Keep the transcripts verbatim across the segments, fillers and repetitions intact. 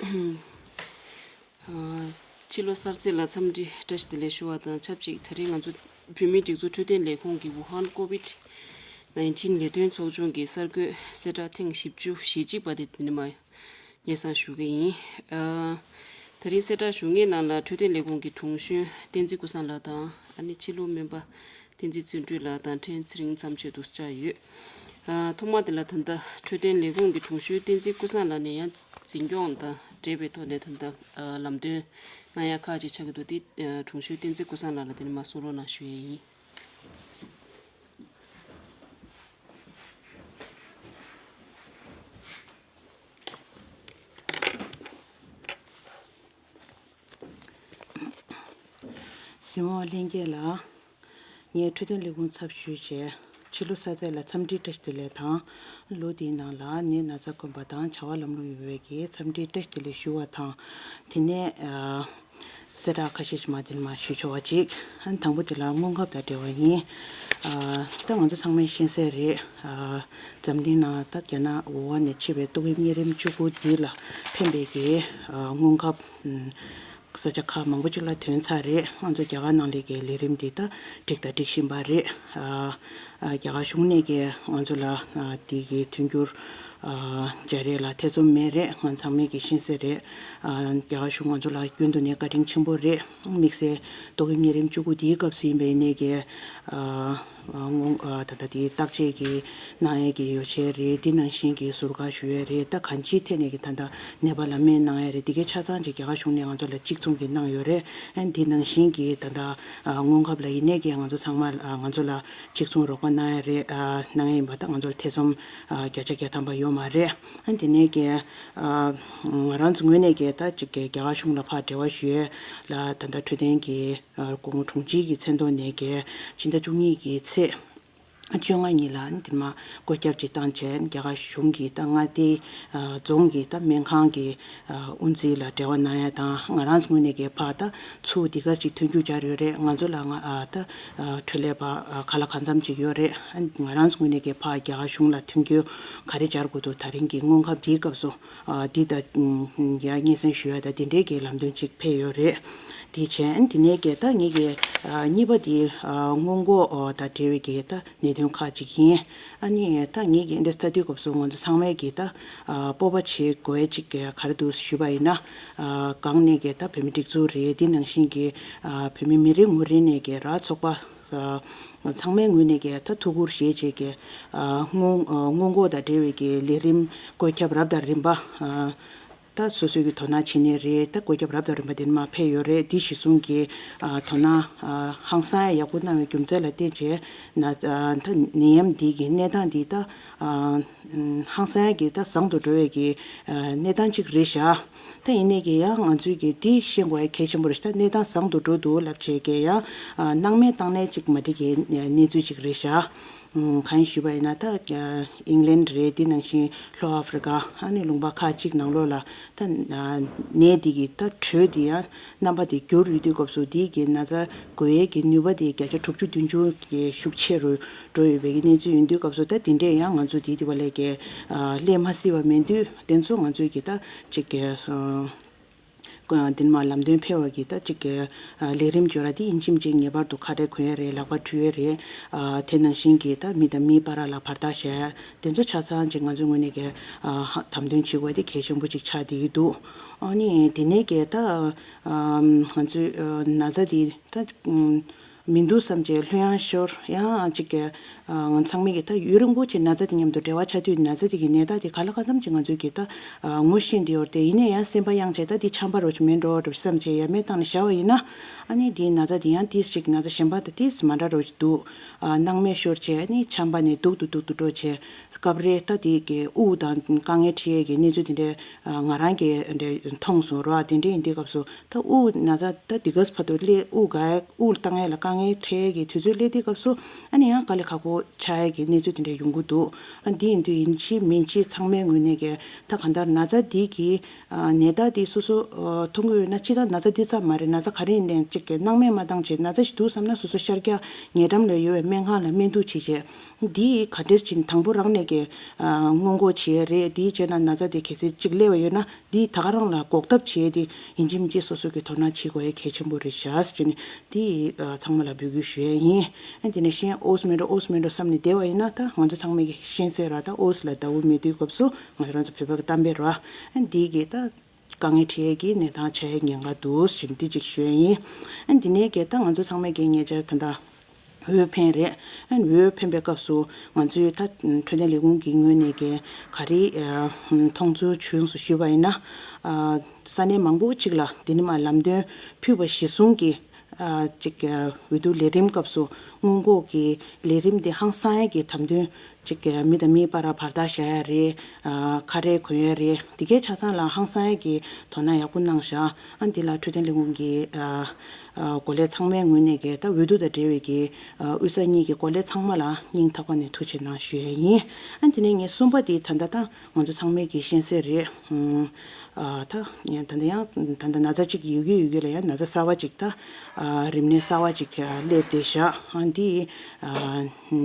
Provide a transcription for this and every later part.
ཕྱི་ལོ་གསར་ཚེས་ལ་འཚམས་འདྲི་བཀྲ་ཤིས་བདེ་ལེགས་ཞུ་བ་དང་ཆབས་ཅིག་དེ་རིང་ང་ཚོ་བོད་མིའི་སྒྲིག་འཛུགས་འཕྲོད་བསྟེན་ལས་ཁུངས་ཀྱི་ཝུ་ཧན་ཀོ་ཝིད་ནའིན་ཊིན་ལས་དོན་ཚོགས་ཆུང་གི་གསར་འགོད་གསལ་བསྒྲགས་ཐེངས་བཞི་བཅུ་ཞེ་གཅིག་པ་དེ་འདི་ནས་མར་སྙན་སེང་ཞུ་གི་ཡིན། ཨ། དེ་རིང་གསལ་བསྒྲགས་ཞུ་མཁན་ནང་ལ་འཕྲོད་བསྟེན་ལས་ཁུངས་ཀྱི་དྲུང་གཞོན་བསྟན་འཛིན་ཀུན་བཟང་ལགས་དང་ཨ་ནི་ཕྱི་ལུགས་སྨན་པ་བསྟན་འཛིན་བརྩོན་འགྲུས་ལགས་དང་ཕྲན་ཚེ་རིང་མཚམས་གཅོད་དུ་བཅར་ཡོད། ཨ། ཐོག་མ་དེ་ལ་ད་ལྟ་འཕྲོད་བསྟེན་ལས་ཁུངས་ཀྱི་དྲུང་གཞོན་བསྟན་འཛིན་ཀུན་བཟང་ལགས་ནས་ཡང་འཛིན་སྐྱོང་དང་འབྲེལ་བའི་ཐོག་ནས་ད་ལྟ་ཨ་ལམ་སྟོན་གནང་ཡ་ཁག་ཅིག་ཆགས་ཀྱི་འདུག་དེ་ཨ་དྲུང་གཞོན་བསྟན་འཛིན་ཀུན་བཟང་ལགས་ལ་དེ་ནས་མར་གསུང་རོགས་གནང་ཞུ་ཡས་ཡིན། གཟིགས་མོ་བ་ལྷན་རྒྱས་ལགས། ངས་འཕྲོད་བསྟེན་ལས་ཁུངས་ཚབ་ཞུས་བྱས། ཕྱི་ལོ་གསར་ཚེས་ལ་འཚམས་འདྲི་བཀྲ་ཤིས་བདེ་ལེགས་དང་། ལོ་འདིའི་ནང་ལ་ནད་ན་ཚ་དཀོན་པ་དང་བྱ་བ་ལམ་ལྷོང་ཡོང་བའི་གི་འཚམས་འདྲི་བཀྲ་ཤིས་བདེ་ལེགས་ཞུ་བ་དང་། དེ་ནས་ཨ་གསལ་བསྒྲགས་ཁ་ཤས་ཤིག་མ་དེ་ནས་མར་ཞུ་ཆོག་པ་ཅིག་ཨ་ནི་དང་པོ་དེ་ལ་སྔོན་ཁབ་དང་འབྲེལ་བ་ཡིན། ཨ་ད་ང་ཚོ་ཚང་མས་ཤེས་གསལ་རེད། ཨ་འཛམ་གླིང་ནང་ད་རྒྱ་ནག་ཝུ་ཧན་ནས་མཆེད་པའི་ཏོག་དབྱིབས་གཉན་རིམས་བཅུ་དགུ་འདི་ལ་ཕན་པའི་གི་ཨ་སྔོན་ཁབ་ཨ་ས་ཆ་ཁག་མང་པོ་ཅིག་ལ་ཐོན་ཚར་རེད། ང་ཚོ་རྒྱ་གར་ནང་ལ་གི་ལས་རིམ་འདི་ད་སྒྲིག་དང་སྒྲིག་བཞིན་པ་རེད། ཨ་ཨ་རྒྱ་གར་གཞུང་ནས་གི་ང་ཚོ་ལ་ཨ་འདི་གི་མཐུན་འགྱུར་ཨ་སྦྱར་ཡས་ལ་ཐེ་ཚོམ་མེད་རེད། ང་ཚང་མས་གི་ཤེས་གསལ་རེད། ཨ་རྒྱ་གར་གཞུང་ང་ཚོ་ལ་རྒྱུན་དུ་ནས་བཀའ་དྲིན་ཆེན་པོ་རེད། དམིགས་བསལ་ཏོག་དབྱིབས་གཉན་རིམས་བཅུ་དགུ་འདིའི་སྐབས་སུ་ཡིན་པ་ཡིན་ནའི་གི་ཨ་ཨ་སྔོན་ཨ་ད་ལྟ་དེའི་བརྟག་དཔྱད་ཀྱི་གནང་ཡས་ཀྱི་ཡོ་བྱད་རེད། འདི་ནང་བཞིན་གྱི་ཟུར་བཀག་ཞུ་ཡས་རེད། ད་གང་ཅིའི་ཐད་ནས་ཀྱི་ད་ལྟ་ནད་པ་ལ་སྨན་གནང་ཡས་རེད། འདི་གའི་ཆ་ཚང་ཅིག་རྒྱ་གར་གཞུང་ནས་ང་ཚོ་ལ་གཅིག་མཚུངས་ཀྱི་གནང་ཡོད་རེད། ཨ་འདི་ནང་བཞིན་གྱི་ད་ལྟ་ཨ་སྔོན་ཁབ་ལ་ཡིན་ནའི་ཀྱི་ང་ཚོ་ཚང་མ་ཨ་ང་ཚོ་ལ་གཅིག་མཚུངས་རོགས་པ་གནང་ཡས་རེད། ཨ་གནང་ཡས་ཡིན་པ་ད་ང་ཚོ་ལ་ཐེ་ཚོམ་ཨ་བརྒྱ་ཆ་བརྒྱ་ཐམ་པ་ཡོད་མ་རེད། ཨ་འདི་ནས་ཀྱི་ཨ་ང་རང་ཚོ་ངོས་ནས་ཀྱི་ད་ཅིག་གི་རྒྱ་གར་གཞུང་ལ་ཕར་འབྲེལ་བ་ཞུ་ཡས་ལ་ད་ལྟ་འཕྲོད་བསྟེན་གྱི་ཨ་སྐུ་ངོ་དྲུང་ཆེ་གི་མཚན་ཐོག་ནས་ཀྱི་ཕྱི་ཟླ་བཅུ་གཉིས་ཀྱི་ཚེས་བཅོ་ལྔ་ཉིན་ལ་འདི་མ་བཀོད་ཁྱབ་ཅིག་བཏང་བྱས། རྒྱ་གར་གཞུང་གི་ད་མངའ་སྡེ་ཨ་རྫོང་གི་ད་སྨན་ཁང་གི་ཨ་དབུ་འཛིན་ལ་འབྲེལ་བ་གནང་ཡ་དང་། ང་རང་ཚོ་ངོས་ནས་ཀྱི་ཕར་ད་ཚུར་འདི་ག་ཅིག་ཐོན་རྒྱུ་སྦྱར་ཡོད་རེད། ང་ཚོ་ལ་ང་ཨ་ད་ཨ་འཕྲོད་ལས་པ་ཨ་ག་ལ་གང་འཚམ་ཅིག་ཡོད་རེད། ཨ་ང་རང་ཚོ་ངོས་ནས་ཀྱི་ཕར་རྒྱ་གར་གཞུང་ལ་ཐོན་རྒྱུ་ག་རེ་སྦྱར་དགོས་འདུག་ད་རིང་གི་སྔོན་ཁབ་འདིའི་སྐབས་སུ་ཨ་འདི་ད་ཡ་སྙན་སེང་ཞུ་ཡ་ད་དེ་འདྲའི་གི་ལམ་སྟོན་ཅིག་ཕེབས་ཡོད་རེད། དེ་བྱས་ཨ་ནི་དེ་ནས་ཀྱི་ད་ངེད་ཀྱི་ཨ་གཉིས་པ་དེ་ཨ་སྔོན་འགོག་ཨ་དང་འབྲེལ་བའི་གི་ད་གནད་དོན་ཁག་ཅིག་ཡིན། ཨ་ནི་ད་ངེད་ཀྱི་འདི་ལྟ་དུས་སྐབས་སུ་ང་ཚོ་ཚང་མས་ཀྱི་ད་ཨ་སྤོབས་པ་བྱེད་དགོས་ཅིག་ག་རེ་འདུག་ཞུས་པ་ཡིན་ན། ཨ་གང་ནས་ཀྱི་ད་བོད་མི་སྒྲིག་འཛུགས་རེད། དེ་ནང་བཞིན་གྱི་ཨ་བོད་མི་མི་རེ་ངོ་རེ་ནས་ཀྱི་ར་ཚོགས་པ་ཨ་ཚང་མའི་ངོས་ནས་ཀྱི་ད་ཐུགས་ཁུར་བཞེས་བྱས་ཀྱི་ཨ་སྔོན་ཨ་སྔོན་འགོག་དང་འབྲེལ་བའི་ཀྱི་ལས་རིམ་བཀོད་ཁྱབ་རབ་དང་རིམ་པ་ཨ་ད་སོ་སོའི་གི་དོ་སྣང་བྱེད་ནི་རེད། ད་བཀོད་ཁྱབ་རབ་དང་རིམ་པ་དེ་མར་ཕེབས་ཡོད་རེད། དེ་གཞི་བཟུང་གི་ཨ་དོ་སྣང་ཨ་ཧང་སང་ཡག་པོ་གནང་བའི་རྒྱུ་མཚན་ལ་བརྟེན་བྱས་ན་ཨ་ད་ནད་ཡམས་འདི་གི་གནས་སྟངས་འདི་ད་ཨ་ཧང་སང་གི་ད་བཟང་དུ་འགྲོ་བའི་གི་ཨ་གནས་སྟངས་གཅིག་རེད་ཤག་ད་ཡིན་ནའི་གི་ཡང་ང་ཚོས་གི་འདི་ཤེས་དགོས་ཡ་གལ་ཆེན་པོ་རེད་ཤག་ད་གནས་སྟངས་བཟང་དུ་འགྲོ་འདུག་ལབ་བྱས་གི་ཡང་ཨ་སྣང་མེད་བཏང་ནའི་གཅིག་མ་འགྲིག་གི་གནས་ཚུལ་གཅིག་རེད་ཤག་གང་ཞུས་པ་ཡིན་ན་ད་ཨིང་ལན་རེད། དེ་ནང་བཞིན་ལྷོ་ཨ་ཧྥི་རི་ཀ་ཨ་ནི་ལུང་པ་ཁག་ཅིག་ནང་ལོགས་ལ་ད་ནད་འདི་གི་ད་དྲོད་འདི་ཡང་རྣམ་པ་འདི་འགྱུར་ཡོད་དུས་སྐབས་སུ་འདི་གི་ན་ཚ་འགོས་ཡས་ཀྱི་ནུས་པ་འདི་བརྒྱ་ཆ་དྲུག་ཅུ་བདུན་ཅུ་གི་ཤུགས་ཆེ་རུ་འགྲོ་ཡོད་པའི་གི་གནས་ཚུལ་ཡིན་དུས་སྐབས་སུ་ད་དེ་འདྲས་ཡང་ང་ཚོ་འདི་དེ་བ་ལས་ཀྱི་སླེབས་མ་སྲིད་པ་མེད་དུས་དེ་ཚོ་ང་ཚོའི་གི་ད་ཅིག་གི་དེ་མ་ལམ་སྟོན་ཕེབས་པ་གི་ད་ཅིག་གི་ལས་རིམ་བརྗོད་ར་དེ་ཡིན་གཅིག་མིན་གཅིག་ངེས་པར་དུ་ཁ་རས་གོན་ཡས་རེད། ལག་པ་འཁྲུ་ཡས་རེད། དེ་ནང་བཞིན་གྱི་ད་མི་དང་མིའི་བར་ལ་བར་ཐག་བཞག་ཡས་དེ་ཚོ་ཆ་ཚང་ཅིག་ང་ཚོའི་ངོས་ནས་ཀྱི་དམ་དོན་བྱེད་དགོས་དེ་གལ་ཆེན་པོ་ཅིག་ཆགས་བསྡད་ཀྱི་འདུག་ཨ་ནི་དེ་ནས་ཀྱི་ད་ང་ཚོའི་ན་ཚ་དེ་ད་མི་འདུག་བསམ་བྱས་ལྷོད་ཡངས་ཤོར་ཡང་ཅིག་གི་ང་ཚང་མས་ཀྱི་ད་ཡུན་རིང་པོ་ཅིག་ན་ཚ་དེ་མཉམ་དུ་འབྲེལ་བ་ཆགས་དུས་ན་ཚ་དེ་གི་ནད་རྟགས་དེ་ག་ལ་གང་འཚམ་ཅིག་ང་ཚོས་ཀྱི་ད་ངོ་ཤེས་བསྡད་ཡོད་རེད་དེ། ཡིན་ནའི་ཡང་སེམས་པ་གཡེངས་བྱས་ད་དེ་ཆམ་པ་རོ་ཅིག་མིན་འགྲོ་འགྲོ་བསམ་བྱས་ཡ་མེད་བཏང་ནས་བཞག་པ་ཡིན་ན། ཨ་ནི་དེའི་ན་ཚ་དེ་ཡང་ཏིས་ཅིག་ན་ཚ་གཞན་པ་དང་ཏིས་མ་འདྲ་རོ་ཅིག་འདུག་སྣང་མེད་ཤོར་བྱས་ཨ་ནི་ཆམ་པ་ནས་སྡུག་ཏུ་སྡུག་ཏུ་འགྲོ་བྱས་སྐབས་རེ་ད་དེ་གི་དབུགས་དང་དཀའ་ངལ་འཕྲད་ཡས་ཀྱི་གནས་ཚུལ་དེ་འདྲའི་ང་རང་གིས་འདྲ་མཐོང་སོང་ར། དེ་འདྲ་ཡིན་དུས་སྐབས་སུ་ད་དབུགས་ན་ཚ་ད་འདི་ག་བར་དུ་སླེབས་དབུགས་འགག་དབུགས་བཏང་ཡས་ལ་དཀའ་ ངའི་འཕྲད་ཀྱི་དུས་ཚོད་སླེབས་དུས་སྐབས་སུ་ཨ་ནི་ཡང་དཀའ་ལས་ཁག་པོ་ཆགས་ཡ་གི་གནས་ཚུལ་དེ་འདྲ་ཡོང་གི་འདུག་ཨ་འདི་ཡིན་དུས་ཡིན་གཅིག་མིན་གཅིག་ཚང་མའི་ངོས་ནས་ཀྱི་ད་གང་ལྟར་ན་ཚ་འདི་གི་ཨ་ནད་རྟགས་འདི་སོ་སོ་ཨ་མཐོང་གི་ཡོད་ན། སྤྱིར་བཏང་ན་ཚ་འདི་ཙམ་མ་རེད། ན་ཚ་ག་རེ་ཡིན་ནའང་གཅིག་གི་སྣང་མེད་མ་བཏང་བྱས། ན་ཚ་ཞིག་འདུག་བསམ་ན་སོ་སོ་ཤར་རྒྱག་ཉེ་འགྲམ་ལ་ཡོད་པའི་སྨན་ཁང་ལ་སྨན་གཏུག་བྱེད་བྱས། འདི་ག་འདྲས་ཅིག་དང་པོ་རང་ནས་ཀྱི་ཨ་སྔོན་འགོག་བྱེད་ཡ་རེད། དེའི་རྗེས་ན་ན་ཚ་དེ་གལ་སྲིད་ཅིག་སླེབས་པ་ཡོད་ན་འདི་ད་ག་རང་ལ་འགོག་ཐབས་བྱེད་ཡ་དེ་ཡིན་གཅིག་མིན་གཅིག་སོ་སོ་གི་དོ་སྣང་བྱེད་དགོས་ཡ་གལ་ཆེན་པོ་རེད་ཤག་ཟེར་ནས་འདི་ཨ་ཚང་མ་ལ་འབོད་སྐུལ་ཞུ་ཡ་ཡིན། ཨ་དེ་ནས་གཞན་ཨོས་མེད་འགྲོ་ཨོས་མེད་འགྲོ་བསམ་ནས་བསྡད་པ་ཡིན་ན། ད་ང་ཚོ་ཚང་མས་ཀྱི་ཤེས་གསལ་ར། ད་ཨོས་ལ་ཟླ་བོ་མེད་དུས་སྐབས་སུ་ང་ཚོ་རང་ཚོ་བོད་པ་གི་གཏམ་དཔེ་ར། ཨ་འདི་གི་ད་དཀའ་ངལ་འཕྲད་ཡས་ཀྱི་གནས་སྟངས་ཆགས་ཡས་ཉེན་ཁ་འདུག་ཟེར་འདི་གཅིག་ཞུ་ཡས་ཡིན། ཨ་འདི་ནས་ཀྱི་ད་ང་ཚོ་ཚང་མས་ཀྱི་ཉེ་ཆར་ད་ལྟ་འོས་འཕེན་རེད། ཨ་འོས་འཕེན་པའི་སྐབས་སུ་ང་ཚོས་ད་འཕྲོད་བསྟེན་ལས་ཁུངས་ཀྱི་ངོས་ནས་ཀྱི་ག་རེ་ཨ་མཐོང་ཚུལ་བྱུང་སོང་ཞུས་པ་ཡིན་ན། ཨ་ས་གནས་མང་པོ་ཅིག་ལ་འདི་ནས་མར་ལམ་སྟོན་ཕུལ་བ་གཞིར་བཟུང་གི་ཨ་ཅིག་ཨ་འོས་བསྡུ་ལས་རིམ་སྐབས་སུ་སྔོན་འགོག་གི་ལས་རིམ་དེ་ཧང་སང་ཡ་གི་དམ་དོན་ཅིག་ཨ་མི་དང་མིའི་བར་ལ་བར་ཐག་བཞག་ཡ་རེད། ཨ་ཁ་རས་གོན་ཡ་རེད། དེ་གའི་ཆ་ཚང་ལ་ཧང་སང་ཡ་གི་དོ་སྣང་ཡག་པོ་གནང་བཞག་ཨ་འདི་ལ་འཕྲོད་བསྟེན་ལས་ཁུངས་ཀྱི་ཨ་ཨ་འགོ་ལས་ཚང་མའི་ངོས་ནས་ཀྱི་ད་འོས་བསྡུ་དང་འབྲེལ་བའི་གི་ཨ་དབུས་ས་གཉིས་ཀྱི་འགོ་ལས་ཚང་མ་ལ་སྙིང་ཐག་པ་ནས་ཐུགས་རྗེ་གནང་ཞུ་ཡ་ཡིན། ཨ་འདི་ནས་ངས་གསུམ་པ་དེ་ད་ལྟ་ད་ང་ཚོ་ཚང་མས་ཀྱི་ཤེས་གསལ་རེད། ཨ་ད་ཡང་ད་ལྟ་ཡང་ད་ལྟ་ན་ཚ་གཅིག་ཡོད་ཀྱི་ཡོད་ཀྱི་ལ་ཡང་ན་ཚ་གསར་བ་གཅིག་ད་ཨ་རིམས་ནད་གསར་བ་གཅིག་སླེབས་བསྡད་བཞག་ཨ་འདི་ཨ་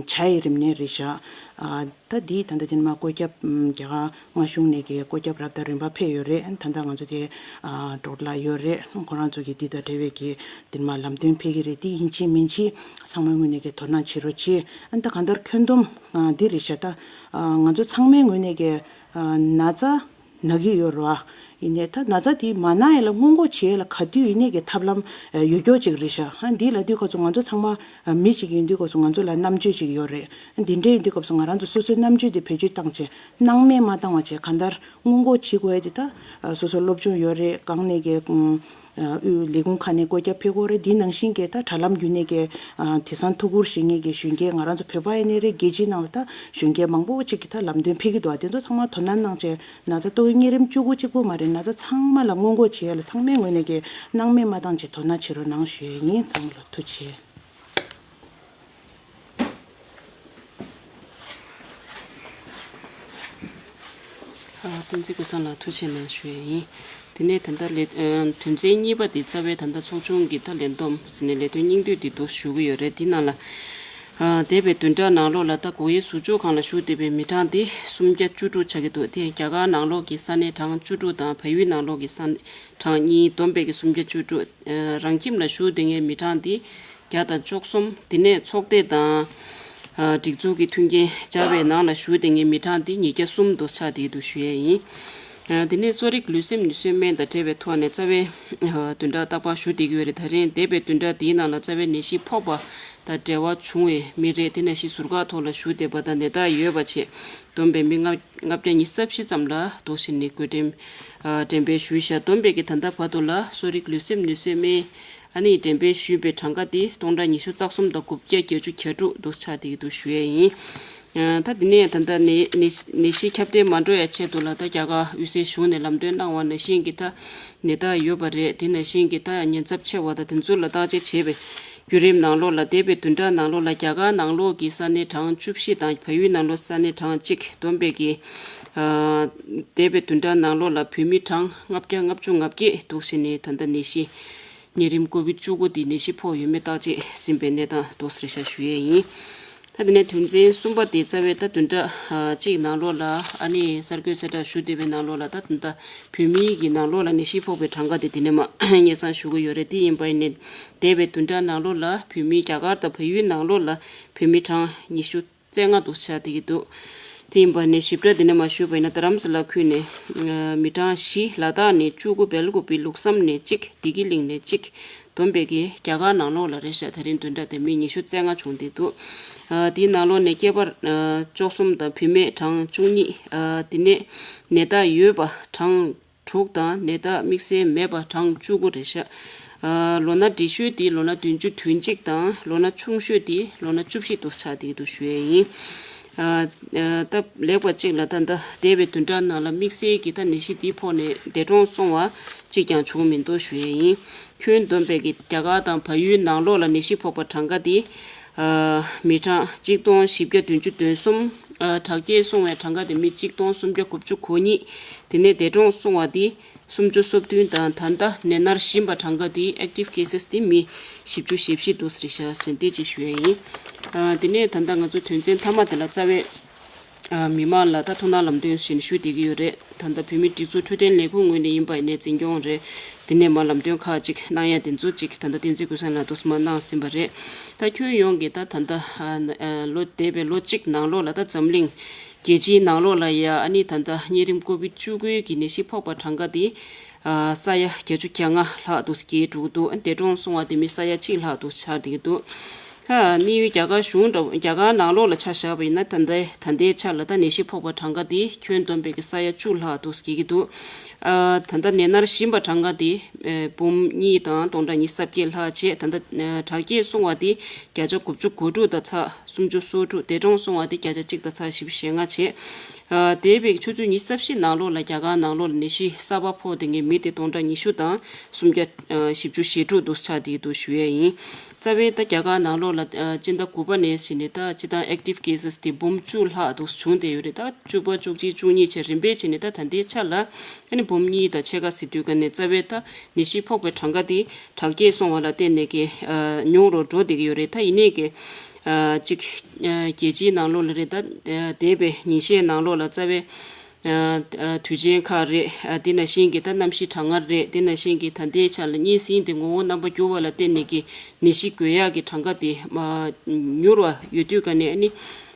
བྱ་ཡི་རིམས་ནད་རེད་བཞག་ཨ་ད་འདི་ད་ལྟ་དེ་ནས་མར་བཀོད་ཁྱབ་རྒྱ་གར་མངའ་གཞུང་ནས་ཀྱི་བཀོད་ཁྱབ་རབ་དང་རིམ་པ་ཕེབས་ཡོད་རེད། ད་ལྟ་ང་ཚོ་དེ་ཨ་འགྲོ་ལ་ཡོད་རེད། ཁོ་རང་ཚོ་གི་འདི་དང་འབྲེལ་བའི་གི་དེ་ནས་མར་ལམ་སྟོན་ཕེབས་ཀྱི་རེད། དེ་ཡིན་གཅིག་མིན་གཅིག་ཚང་མའི་ངོས་ནས་ཀྱི་དོ་སྣང་བྱེད་རོགས་བྱེད། ཨ་ད་གང་ལྟར་ཁྱོན་བསྡོམས་ཨ་འདི་རེད་བཞག་ད་ཨ་ང་ཚོ་ཚང་མའི་ངོས་ནས་ཀྱི་ཨ་ན་ཚ་ན་གི་ཡོད་རེད་བ། ཡིན་ནའི་ད་ན་ཚ་དེ་མ་ན་ཡས་ལ་སྔོན་འགོག་བྱེད་ཡས་ལ་ག་དུས་ཡིན་ནའི་གི་ཐབས་ལམ་ཨ་ཡོད་རྒྱུ་ཅིག་རེད་ཤག་ཨ་འདི་ལ་དུས་སྐབས་སུ་ང་ཚོ་ཚང་མ་ཨ་མི་གཅིག་ཡིན་དུས་སྐབས་སུ་ང་ཚོ་ལ་རྣམ་དཔྱོད་ཅིག་ཡོད་རེད། ཨ་འདི་འདྲ་ཡིན་དུས་སྐབས་སུ་ང་རང་ཚོ་སོ་སོའི་རྣམ་དཔྱོད་དེ་བེད་སྤྱོད་བཏང་བྱས་སྣང་མེད་མ་བཏང་བ་བྱས་གང་ལྟར་སྔོན་འགོག་བྱེད་དགོས་ཡས་དེ་ད་ཨ་སོ་སོ་སློབ་སྦྱོང་ཡོད་རེད། གང་ནས་ཀྱི་ཨ་དབུས་ལས་ཁུངས་ཁག་ནས་བཀོད་ཁྱབ་ཕེབས་ཀྱི་ཡོད་རེད། འདི་ནང་བཞིན་གྱི་ད་དྲ་ལམ་བརྒྱུད་ནས་ཀྱི་ཨ་དེང་སང་ཐུགས་ཁུར་བཞེས་མཁན་གྱི་གཞོན་སྐྱེས་ང་རང་ཚོ་བོད་པ་ཡིན་ནའི་རེད། རྒྱལ་སྤྱིའི་ནང་ལ་ད་གཞོན་སྐྱེས་མང་པོ་ཅིག་གིས་ད་ལམ་སྟོན་ཕེབས་ཀྱི་འདུག་ཨ་དེ་ཚོ་ཚང་མ་དོ་སྣང་གནང་བྱས། ན་ཚ་ཏོག་དབྱིབས་གཉན་རིམས་བཅུ་དགུ་གཅིག་པོ་མ་རེད། ན་ཚ་ཚང་མ་ལ་སྔོན་འགོག་བྱེད་ཡ་ལ་ཚང་མའི་ངོས་ནས་ཀྱི་སྣང་མེད་མ་བཏང་བྱས་དོ་སྣང་བྱེད་རོགས་གནང་ཞུ་ཡ་ཡིན། ཚང་མ་ལ་ཐུགས་རྗེ་ཆེ། ཨ་བསྟན་འཛིན་ཀུན་བཟང་ལགས་ཐུགས་རྗེ་གནང་ཞུ་ཡ་ཡིན། དེ་ནས་ད་ལྟ་ལས་ཨ་དོན་ཚན་གཉིས་པ་དེ་རྩ་བའི་ད་ལྟ་ཚོགས་ཆུང་གི་ད་ལས་བསྡོམས་ཟེར་ནས་ལས་དོན་སྙིང་བསྡུས་དེ་འདུག་ཞུ་གི་ཡོད་རེད། དེ་ནང་ལ་ཨ་འདས་པའི་བདུན་ཕྲག་ནང་ལོགས་ལ་ད་སྒོ་དབྱེ་ཟུར་འཇོག་ཁང་ལ་བཞུགས་བསྡད་པའི་མི་གྲངས་དེ་སུམ་བརྒྱ་བཅུ་དྲུག་ཆགས་ཀྱི་འདུག་དེ་རྒྱ་གར་ནང་ལོགས་ཀྱི་ས་གནས་གྲངས་བཅུ་དྲུག་དང་བལ་ཡུལ་ནང་ལོགས་ཀྱི་ས་གནས་གྲངས་གཉིས། བསྡོམས་པས་ཀྱི་སུམ་བརྒྱ་བཅུ་དྲུག་ཨ་རང་ཁྱིམ་ལ་བཞུགས་བསྡད་མཁན་མི་གྲངས་དེ་བརྒྱ་དང་བཅུ་གསུམ། དེ་ནས་ཚོགས་སྡེ་དང་ཨ་སྒྲིག་འཛུགས་ཀྱི་མཐུན་རྐྱེན་སྦྱར་བའི་ནང་ལ་བཞུགས་བསྡད་མཁན་མི་གྲངས་དེ་ཉིས་བརྒྱ་གསུམ་དུ་ཆགས་བསྡད་འདུག་ཞུ་ཡས་ཡིན། ཨ་དེ་ནས་གསོ་རིག་ལུས་སེམས་ནུས་གསོའི་སྨན་དང་འབྲེལ་བའི་ཐོག་ནས་རྩ་བའི་ཨ་བདུན་ཕྲག་རྟག་པར་ཞུ་བསྡད་ཀྱི་ཡོད་རེད། ད་རིང་འདས་པའི་བདུན་ཕྲག་འདིའི་ནང་ལ་རྩ་བའི་ནད་གཞི་ཕོག་པ་དང་འབྲེལ་བ་བྱུང་བའི་མི་རེད། དེ་ནད་གཞི་ཟུར་བཀག་ཐོག་ལ་བཞུགས་བསྡད་པ་དང་ནད་རྟགས་ཡོད་པ་བཅས་བསྡོམས་པའི་མི་ལྔ་ལྔ་བརྒྱ་ཉི་ཤུ་རྩ་བཞི་ཙམ་ལ་འདུག་སེ་ནས་བགོ་འགྲེམས་ཨ་འགྲེམས་སྤེལ་ཞུས་བཞག་བསྡོམས་པས་ཀྱི་ད་ལྟ་བར་དུ་ལ་གསོ་རིག་ལུས་སེམས་ནུས་གསོའི་སྨན་ཨ་ནི་འགྲེམས་སྤེལ་ཞུས་པའི་གྲངས་ཀ་དེ་སྟོང་ཕྲག་ཉི་ཤུ་རྩ་གསུམ་དང་དགུ་བརྒྱ་བརྒྱད་ཅུ་གྱ་དྲུག་འདུག་ཆགས་བསྡད་ཀྱི་འདུག་ཞུ་ཡས་ཡིན། ཨ་ད་དེ་ནས་ད་ལྟ་ནད་ནད་ནད་གཞི་ཁྱབ་གདལ་མ་འགྲོ་ཡ་ཆེད་དུ་ལ་ད་རྒྱ་གར་དབུས་སའི་གཞུང་ནས་ལམ་སྟོན་གནང་བ་ནང་བཞིན་གྱི་ད་ནད་རྟགས་ཡོད་པ་རེད། དེ་ནང་བཞིན་གྱི་ད་ཉེན་ཚབས་ཆེ་བ་དང་དེ་ཚོ་ལ་བརྟག་དཔྱད་བྱས་པའི་བརྒྱུད་རིམ་ནང་ལོགས་ལ་འདས་པའི་བདུན་ཕྲག་ནང་ལོགས་ལ་རྒྱ་གར་ནང་ལོགས་ཀྱི་ས་གནས་གྲངས་བཅུ་བཞི་དང་བལ་ཡུལ་ནང་ལོགས་ས་གནས་གྲངས་གཅིག་བསྡོམས་པས་ཀྱི་ཨ་འདས་པའི་བདུན་ཕྲག་ནང་ལོགས་ལ་བོད་མི་གྲངས་ལྔ་བརྒྱ་ལྔ་བཅུ་ང་བརྒྱད་འདུག་སེ་ནས་ད་ལྟ་ནད་གཞི་གཉན་རིམས་ཀོ་བིད་བཅུ་དགུ་འདི་ནད་གཞི་ཕོག་ཡོད་མེད་བརྟག་དཔྱད་ཟིན་པའི་གནས་སྟངས་འདུག་སེ་རེད་ཤག་ཞུ་ཡས་ཡིན། ད་དེ་ནས་དོན་ཚན་གསུམ་པ་དེ་རྩ་བའི་ད་བདུན་ཕྲག་ཨ་གཅིག་ནང་ལོགས་ལ་ཨ་ནི་གསར་འགོད་གསལ་བསྒྲགས་ཞུ་བསྡད་པའི་ནང་ལོགས་ལ་ད་ད་ལྟ་བོད་མིའི་གི་ནང་ལོགས་ལ་ནད་གཞི་ཕོག་པའི་གྲངས་ཀ་དེ་དེ་ནས་མར་སྙན་སེང་ཞུ་གི་ཡོད་རེད། དེ་ཡིན་པ་ཡིན་ནའི་འདས་པའི་བདུན་ཕྲག་ནང་ལོགས་ལ་བོད་མི་རྒྱ་གར་དང་བལ་ཡུལ་ནང་ལོགས་ལ་བོད་མི་གྲངས་ཉི་ཤུ་རྩ་ལྔ་འདུག་ཆགས་བསྡད་ཀྱི་འདུག་དེ་ཡིན་པ་ནས་ཞིབ་ཕྲ་འདི་ནས་མར་ཞུས་པ་ཡིན་ན་རྡ་རམ་ས་ལ་ཁུལ་ནས་ཨ་མི་གྲངས་བཞི། ལ་དྭགས་ནས་བཅུ་དགུ། སྦེལ་ཀོབ་པི་ལུགས་བསམ་ནས་གཅིག་བདེ་སྐྱིད་གླིང་ནས་གཅིག་བསྡོམས་པས་ཀྱི་རྒྱ་གར་ནང་ལོགས་ལ་རེད་ཤག་དེ་རིང་བདུན་ཕྲག་དེ་མི་ཉི་ཤུ་རྩ་ལྔ་བྱུང་བསྡད་འདུག་ཨ་དེའི་ནང་ལོགས་ནས་སྐྱེས་པ་ཨ་བཅུ་གསུམ་དང་བུད་མེད་གྲངས་བཅུ་གཉིས། ཨ་དེ་ནས་ནད་རྟགས་ཡོད་པ་གྲངས་དྲུག་དང་ནད་རྟགས་དམིགས་བསལ་མེད་པ་གྲངས་བཅུ་དགུ་རེད་ཤག་ཨ་ལོ་ན་བགྲེས་ཤོས་དེ་ལོ་ན་བདུན་ཅུ་དོན་གཅིག་དང་ལོ་ན་ཆུང་ཤོས་དེ་ལོ་ན་བཅུ་བཞི་འདུག་ཆགས་བསྡད་འདུག་ཞུ་ཡས་ཡིན། ཨ་ཨ་སྟབས་ལེགས་པ་གཅིག་ལ་ད་ལྟ་འདས་པའི་བདུན་ཕྲག་ནང་ལ་དམིགས་བསལ་གྱི་ད་ནད་གཞི་འདི་ཕོག་ནས་འདས་གྲོངས་སོང་བ་གཅིག་ཀྱང་བྱུང་མི་འདུག་ཞུ་ཡས་ཡིན། ཁྱོན་བསྡོམས་པའི་གི་རྒྱ་གར་དང་བལ་ཡུལ་ནང་ལོགས་ལ་ནད་གཞི་ཕོག་པ་གྲངས་ཀ་དེ་ཨ་མི་གྲངས་གཅིག་སྟོང་བཞི་བརྒྱ་བདུན་ཅུ་དོན་གསུམ། ཨ་དྲག་སྐྱེད་སོང་བའི་གྲངས་ཀ་དེ་མི་གཅིག་སྟོང་སུམ་བརྒྱ་དགུ་བཅུ་གོ་གཉིས། དེ་ནས་འདས་གྲོངས་སོང་བ་དེ་སུམ་ཅུ་སོ་བདུན་དང་། ད་ལྟ་ནད་མནར་བཞིན་པ་གྲངས་ཀ་དེ་active cases་དེ་མི་བཞི་བཅུ་ཞེ་བཞི་འདུག་ཟེར་ཤག་ཟེར་འདི་ཅིག་ཞུ་ཡས་ཡིན། ཨ་དེ་ནས་ད་ལྟ་ང་ཚོ་དོན་ཚན་མཐའ་མ་དེ་ལ་རྩ་བའི་ཨ་མི་མང་ལ་ད་ཐུགས་སྣང་ལམ་སྟོན་བཞིན་ཞུ་བསྡད་ཀྱི་ཡོད་རེད། ད་ལྟ་བོད་མིའི་སྒྲིག་འཛུགས་འཕྲོད་བསྟེན་ལས་ཁུངས་ངོས་ནས་ཡིན་པ་ཡིན་ནའི་འཛིན་སྐྱོང་རེད། དེ་ནས་མར་ལམ་སྟོན་ཁག་ཅིག་གནང་ཡ་དེ་ཚོ་ཅིག་ད་ལྟ་བསྟན་འཛིན་ཀུན་བཟང་ལགས་འདུག་སེ་མར་གནང་ཟིན་པ་རེད། ད་ཁྱོན་ཡོངས་ཀྱི་ད་ད་ལྟ་ཨ་ཨ་ལོ་འདས་པའི་ལོ་གཅིག་ནང་ལོགས་ལ་ད་འཛམ་གླིང་རྒྱལ་སྤྱིའི་ནང་ལོགས་ལ་ཡ་ཨ་ནི་ད་ལྟ་གཉན་རིམས་ཀོ་བིད་བཅུ་དགུ་གི་ནད་གཞི་ཕོག་པ་གྲངས་ཀ་དེ་ཨ་ས་ཡ་བརྒྱད་ཅུ་གྱ་ལྔ་ལྷག་འདུག་སེ་བརྒལ་འགྲོ་གི་འདུག་ཨ་འདས་གྲོངས་སོང་བ་དེ་མི་ས་ཡ་གཅིག་ལྷག་འདུག་སེ་ཆགས་བསྡད་ཀྱི་འདུག་ད་གནས་ཡུལ་རྒྱ་གར་གཞུང་འདྲ་རྒྱ་གར་ནང་ལོགས་ལ་ཆ་བཞག་པ་ཡིན་ན་ད་ལྟའི་ད་ལྟའི་ཆ་ལ་ད་ནད་གཞི་ཕོག་པ་གྲངས་ཀ་དེ་ཁྱོན་བསྡོམས་པའི་གི་ས་ཡ་བཅུ་ལྷག་འདུག་སེ་བརྒལ་གྱི་འདུག་ཨ་ད་ལྟ་ནད་མནར་བཞིན་པ་གྲངས་ཀ་དེ་ཨེ་འབུམ་གཉིས་དང་སྟོང་ཕྲག་ཉི་ཤུ་རྩ་བརྒྱད་ལྷག་བྱས། ད་ལྟ་ཨ་དྲག་སྐྱེད་སོང་བ་དེ་བརྒྱ་ཆ་དགུ་བཅུ་གོ་དྲུག་དང་ཚེག་སུམ་ཅུ་སོ་དྲུག་འདས་གྲོངས་སོང་བ་དེ་བརྒྱ་ཆ་གཅིག་དང་ཚེག་བཞི་བཅུ་ཞེ་ལྔ་བྱས། ཨ་འདས་པའི་ཆུ་ཚོད་ཉི་ཤུ་རྩ་བཞི་ནང་ལོགས་ལ་རྒྱ་གར་ནང་ལོགས་ལ་ནད་གཞི་གསར་པ་ཕོག་བསྡད་མཁན་མི་དེ་སྟོང་ཕྲག་ཉི་ཤུ་དང་སུམ་བརྒྱ་ཨ་བཞི་བཅུ་ཞེ་དྲུག་འདུག་སེ་ཆགས་བསྡད་ཀྱི་འདུག་ཞུ་ཡས་ཡིན། རྩ་བའི་ད་རྒྱ་གར་ནང་ལོགས་ལ་ཨ་སྤྱི་ཟླ་དགུ་པ་ནས་བྱས་ནས་ད་སྤྱིར་བཏང་active cases་དེ་འབུམ་བཅུ་ལྷག་འདུག་སེ་བྱུང་བསྡད་ཡོད་རེད། ད་བཅུ་པ་བཅུ་གཅིག་བཅུ་གཉིས་བྱས་རིམ་པས་བྱས་ནས་ད་ད་ལྟའི་ཆ་ལ་ཨ་ནི་འབུམ་གཉིས་དང་ཕྱེད་ཀ་ཟེར་དུས་ག་ནས་རྩ་བའི་ད་ནད་གཞི་ཕོག་པའི་གྲངས་ཀ་དེ་དྲག་སྐྱེད་སོང་བ་ལ་བརྟེན་ནས་ཀྱི་ཨ་ཉུང་རུ་འགྲོ་བསྡད་ཀྱི་ཡོད་རེད། ད་ཡིན་ནའི་ཀྱི་ཨ་གཅིག་ཨ་རྒྱལ་སྤྱིའི་ནང་ལོགས་ལ་རེད། ད་ཨ་འདས་པའི་ཉིན་ཤས་ནང་ལོགས་ལ་རྩ་བའི་ཨ་ཨ་དུས་ཆེན་ཁག་རེད། ཨ་དེ་ནང་བཞིན་གྱི་ད་གནམ་གཤིས་གྲང་ངར་རེད། དེ་ནང་བཞིན་གྱི་ད་ལྟའི་ཆ་ལ་གཉན་སྲིན་དེ་ངོ་བོ་རྣམ་པ་འགྱུར་བ་ལ་བརྟེན་ནས་ཀྱི་ནད་གཞི་འགོས་ཡག་གི་གྲངས་ཀ་དེ་མ་མྱུར་བ་ཡོད་དུས་ག་ནས་ཨ་ནི་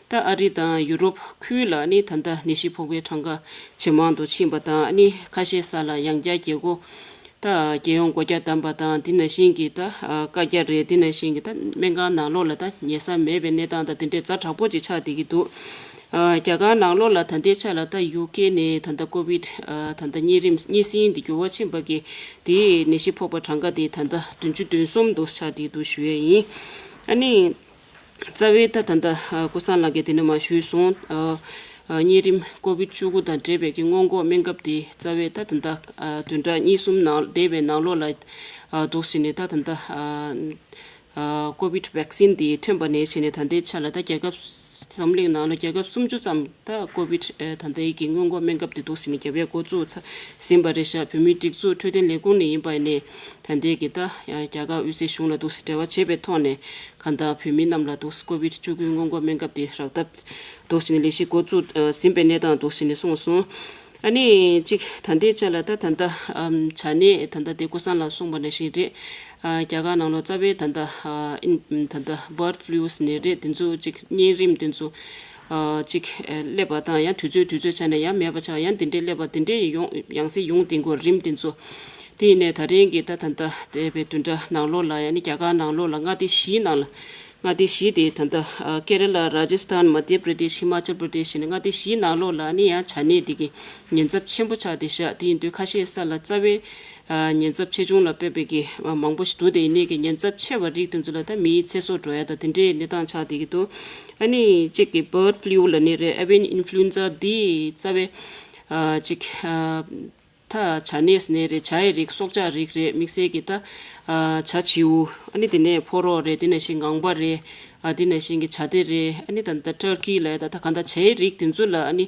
ད་ཨ་རི་དང་ཡུ་རོབ་ཁུལ་ལ་ཨ་ནི་ད་ལྟ་ནད་གཞི་ཕོག་པའི་གྲངས་ཀ་ཇེ་མང་དུ་ཕྱིན་པ་དང་། ཨ་ནི་ཁ་ཤས་ས་ལ་ཡང་བསྐྱར་རྒྱལ་སྒོ་ད་རྒྱལ་ཡོངས་སྒོ་བརྒྱ་བསྡམས་པ་དང་། དེ་ནང་བཞིན་གྱི་ད་ཨ་བཀའ་རྒྱ་རེད། དེ་ནང་བཞིན་གྱི་ད་སྨན་ཁང་ནང་ལོགས་ལ་ད་ཉལ་ས་མེད་པའི་གནས་སྟངས་དང་དེ་འདྲའི་ཛ་དྲག་པོ་ཅིག་ཆགས་བསྡད་ཀྱི་འདུག་ཨ་རྒྱ་གར་ནང་ལོགས་ལ་ད་ལྟའི་ཆ་ལ་ད་ཡུ་ཀེ་ནས་ད་ལྟ་ཀོ་བིད་ཨ་ད་ལྟ་གཉན་རིམས་གཉན་སྲིན་འདི་འགྱུར་བ་ཕྱིན་པ་གི་དེའི་ནད་གཞི་ཕོག་པ་གྲངས་ཀ་དེ་ད་ལྟ་བདུན་ཅུ་དོན་གསུམ་འདུག་ཆགས་བསྡད་འདུག་ཞུ་ཡས་ཡིན། ཨ་ནི་རྩ་བའི་ད་ད་ལྟ་ཨ་ཀུན་བཟང་ལགས་ཀྱིས་དེ་ནས་མར་ཞུས་སོང་། ཨ་ཨ་གཉན་རིམས་ཀོ་བིད་བཅུ་དགུ་དང་འབྲེལ་བའི་གི་སྔོན་འགོག་སྨན་ཁབ་དེ་རྩ་བའི་ད་ད་ལྟ་ཨ་བདུན་ཕྲག་གཉིས་གསུམ་ནང་འདས་པའི་ནང་ལོགས་ལ་ཨ་འདུག་ཟེར་ནས་ད་ད་ལྟ་ཨ་ཨ་ཀོ་བིད་བེག་སིན་དེ་ཐོན་པ་ནས་བྱས་ནས་ད་ལྟའི་ཆ་ལ་ད་རྒྱལ་ཁབ་འཛམ་གླིང་ནང་ལ་རྒྱལ་ཁབ་སུམ་ཅུ་ཙམ་ད་ཀོ་བིད་ཨ་ད་ལྟའི་གི་སྔོན་འགོག་སྨན་ཁབ་དེ་འདུག་ཟེར་ནས་རྒྱབ་ཡ་འགོ་བཙུགས་ཚར་ཟིན་པ་རེད་ཤག་བོད་མིའི་སྒྲིག་འཛུགས་འཕྲོད་བསྟེན་ལས་ཁུངས་ནས་ཡིན་པ་ཡིན་ནའི་ད་ལྟའི་གི་ད་ཡང་རྒྱ་གར་དབུས་སའི་གཞུང་ལ་འདུག་སེ་འབྲེལ་བ་བྱས་པའི་ཐོག་ནས་གང་ལྟར་བོད་མི་རྣམས་ལ་འདུག་སེ་ཀོ་བིད་བཅུ་དགུའི་སྔོན་འགོག་སྨན་ཁབ་དེ་རག་ཐབས་འདུག་སེ་ནས་ལས་གཞི་འགོ་བཙུགས་ཨ་ཟིན་པའི་གནས་སྟངས་འདུག་སེ་ནས་གསུངས་སོང་། ཨ་ནི་གཅིག་ད་ལྟའི་ཆ་ལ་ད་ད་ལྟ་ཨམ་བྱ་ནད་ད་ལྟ་དེ་ཀུན་བཟང་ལགས་གསུངས་པ་ནང་བཞིན་རེད། ཨ་རྒྱ་གར་ནང་ལོགས་རྩ་བའི་ད་ལྟ་ཨ་ཨིན་ད་ལྟ་bird flu་ཟེར་ནས་རེད། དེ་ཚོ་གཅིག་གཉན་རིམས་དེ་ཚོ་ཨ་གཅིག་ཨ་སླེབས་པ་དང་ཡང་དུས་ཚོད་དུས་ཚོད་ཆ་ནས་ཡང་མེད་པ་ཆགས། ཡང་དེ་འདྲའི་སླེབས་པ་དེ་འདྲའི་ཡོང་ཡང་སེ་ཡོང་དེ་འགོ་རིམས་དེ་ཚོ། དེ་ཡིན་ནའི་ད་རིང་གི་ད་ད་ལྟ་འདས་པའི་བདུན་ཕྲག་ནང་ལོགས་ལ་ཡང་ནི་རྒྱ་གར་ནང་ལོགས་ལ་མངའ་སྡེ་བཞིའི་ནང་ལ་མངའ་སྡེ་བཞི་དེ་ད་ལྟ་ཨ་ཀེ་ར་ལ། རཱ་ཇ་སི་ཐན། མ་དྷྱ་པྲ་དེཤ། ཧི་མ་ཅལ་པྲ་དེཤ་ཟེར་ནས་མངའ་སྡེ་བཞིའི་ནང་ལོགས་ལ་ནི་ཡང་བྱ་ནད་འདི་གི་ཉེན་ཚབས་ཆེན་པོ་ཆགས་བསྡད་ཤག་དེ་ཡིན་དུས་ཁ་ཤས་ས་ལ་རྩ་བའི་ཨ་ཉེན་ཚབས་ཆེ་ཆུང་ལ་དཔག་པའི་གི་མང་པོ་ཞིག་འདུག་དེ་ཡིན་ནའི་གི་ཉེན་ཚབས་ཆེ་བ་རིགས་དེ་ཚོ་ལ་ད་མིའི་ཚེ་སྲོག་འགྲོ་ཡ་ད་དེ་འདྲའི་གནས་སྟངས་ཆགས་བསྡད་ཀྱི་འདུག་ཨ་ནི་གཅིག་གི་bird flu་ལབ་ནི་རེད། avian influenza་འདི་རྩ་བའི་ཨ་གཅིག་ཨ་ད་བྱ་ནད་ཟེར་ནའི་རེད། བྱའི་རིགས་སྲོག་ཆགས་རིགས་རེད། དམིགས་བསལ་གྱི་ད་ཨ་བྱ་བྱིའུ། ཨ་ནི་དེ་ནས་ཕོ་རོག་རེད། དེ་ནང་བཞིན་ངང་པ་རེད། ཨ་དེ་ནང་བཞིན་གྱི་བྱ་དེ་རེད། ཨ་ནི་ད་ད་turkey་ལབ་ཡ་ད་ད་གང་ལྟར་བྱའི་རིགས་དེ་ཚོ་ལ་ཨ་ནི་